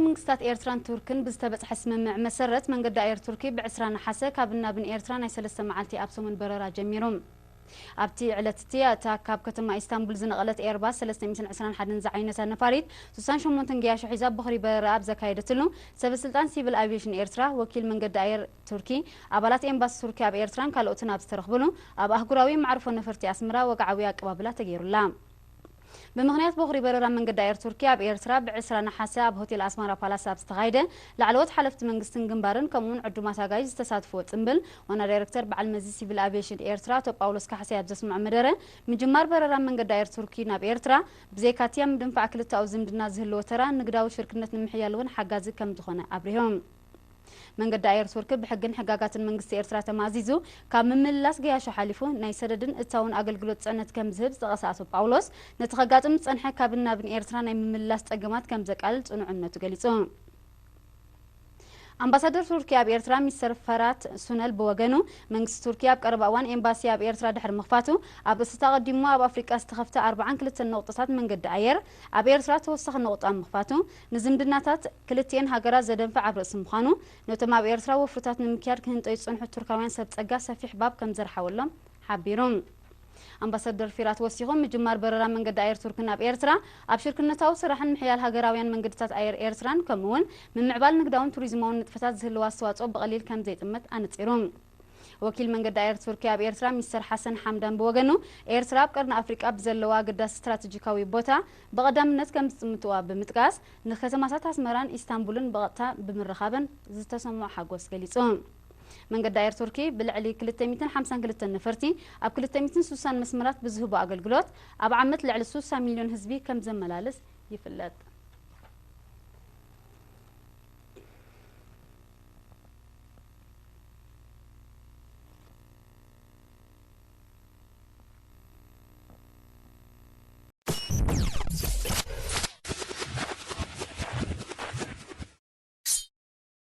መንግስታት ኤርትራን ቱርክን ብዝተበጽሐ ስምምዕ መሰረት፣ መንገዲ ኣየር ቱርኪ ብ20 ነሓሰ ካብን ናብን ኤርትራ ናይ ሰለስተ መዓልቲ ኣብ ሰሙን በረራ ጀሚሩ። ኣብቲ ዕለት እቲ፣ እታ ካብ ከተማ ኢስታንቡል ዝነቐለት ኤርባስ ሰለስተ ሚእትን ዕስራን ሓደን ዝዓይነታ ነፋሪት፣ ሱሳን ሸሞንተን ገያሾ ሒዛ ቦኽሪ በረራ ኣብ ዘካየደትሉ፣ ሰበ ስልጣን ሲቪል ኣቪዬሽን ኤርትራ፣ ወኪል መንገዲ ኣየር ቱርኪ፣ ኣባላት ኤምባሲ ቱርኪ ኣብ ኤርትራን ካልኦትን ኣብ ዝተረኽብሉ፣ ኣብ ኣህጉራዊ መዕርፎ ነፈርቲ ኣስመራ ወግዓዊ ኣቀባብላ ተገይሩላ። ብምኽንያት ቦኽሪ በረራ መንገዲ ኣየር ቱርኪ ኣብ ኤርትራ፣ ብ20 ነሓሰ ኣብ ሆቴል ኣስመራ ፓላስ ኣብ ዝተኻየደ፣ ላዕለዎት ሓለፍቲ መንግስትን ግንባርን ከምኡውን ዕዱማት ኣጋይሽ ዝተሳትፍዎ ጽምብል፣ ዋና ዳይረክተር በዓል መዚ ሲቪል ኣቪዬሽን ኤርትራ ኣቶ ጳውሎስ ካሕሳይ ኣብ ዘስምዖ መደረ፣ ምጅማር በረራ መንገዲ ኣየር ቱርኪ ናብ ኤርትራ፣ ብዘይካቲ ኣብ ምድንፋዕ ክልተኣዊ ዝምድና ዝህልዎ ተራ፣ ንግዳዊ ሽርክነት ንምሕያል እውን ሓጋዚ ከም ዝኾነ ኣብሪሆም። መንገዲ ኣየር ቱርኪ ብሕግን ሕጋጋትን መንግስቲ ኤርትራ ተማእዚዙ፣ ካብ ምምልላስ ገያሾ ሓሊፉ ናይ ሰደድን እታውን ኣገልግሎት ጽዕነት ከም ዝህብ ዝጠቐሰ ኣቶ ጳውሎስ፣ ነቲ ከጋጥም ዝጸንሐ ካብን ናብን ኤርትራ ናይ ምምልላስ ጸገማት ከም ዘቃልል ጽኑዕ እምነቱ ገሊጹ። ኣምባሳደር ቱርኪ ኣብ ኤርትራ ሚስተር ፈራት ሱነል ብወገኑ፣ መንግስቲ ቱርኪ ኣብ ቀረባ እዋን ኤምባሲ ኣብ ኤርትራ ድሕሪ ምኽፋቱ፣ ኣብ እስታ ኣቐዲሙ ኣብ ኣፍሪቃ ዝተኸፍተ ኣርባዓን ክልተን ነቑጣታት መንገዲ ኣየር ኣብ ኤርትራ ተወሳኺ ነቑጣ ምኽፋቱ፣ ንዝምድናታት ክልቲኤን ሃገራት ዘደንፍዕ ኣብ ርእሲ ምዃኑ፣ ነቶም ኣብ ኤርትራ ወፍርታት ንምክያድ ክህንጠዩ ዝጸንሑ ቱርካውያን ሰብ ጸጋ ሰፊሕ ባብ ከም ዘርሓወሎም ሓቢሩ። ኣምባሳደር ፊራት ወሲኹ፣ ምጅማር በረራ መንገዲ ኣየር ቱርኪ ናብ ኤርትራ፣ ኣብ ሽርክነታዊ ስራሕን ምሕያል ሃገራውያን መንገድታት ኣየር ኤርትራን፣ ከምኡውን ምምዕባል ንግዳውን ቱሪዝማውን ንጥፈታት ዝህልዎ ኣስተዋጽኦ ብቐሊል ከም ዘይጥመት ኣነጺሩ። ወኪል መንገዲ ኣየር ቱርኪ ኣብ ኤርትራ ሚስተር ሓሰን ሓምዳን ብወገኑ፣ ኤርትራ ኣብ ቀርኒ ኣፍሪቃ ብዘለዋ ኣገዳሲ ስትራቴጂካዊ ቦታ ብቐዳምነት ከም ዝጥምትዋ ብምጥቃስ፣ ንከተማታት ኣስመራን ኢስታንቡልን ብቐጥታ ብምርኻበን ዝተሰምዖ ሓጎስ ገሊጹ። መንገዲ ኣየር ቱርኪ ብልዕሊ ክልተ ሚእትን ሓምሳን ክልተን ነፈርቲ ኣብ ክልተ ሚእትን ስሳን መስመራት ብዝህቦ ኣገልግሎት፣ ኣብ ዓመት ልዕሊ ስሳ ሚልዮን ህዝቢ ከም ዘመላልስ ይፍለጥ።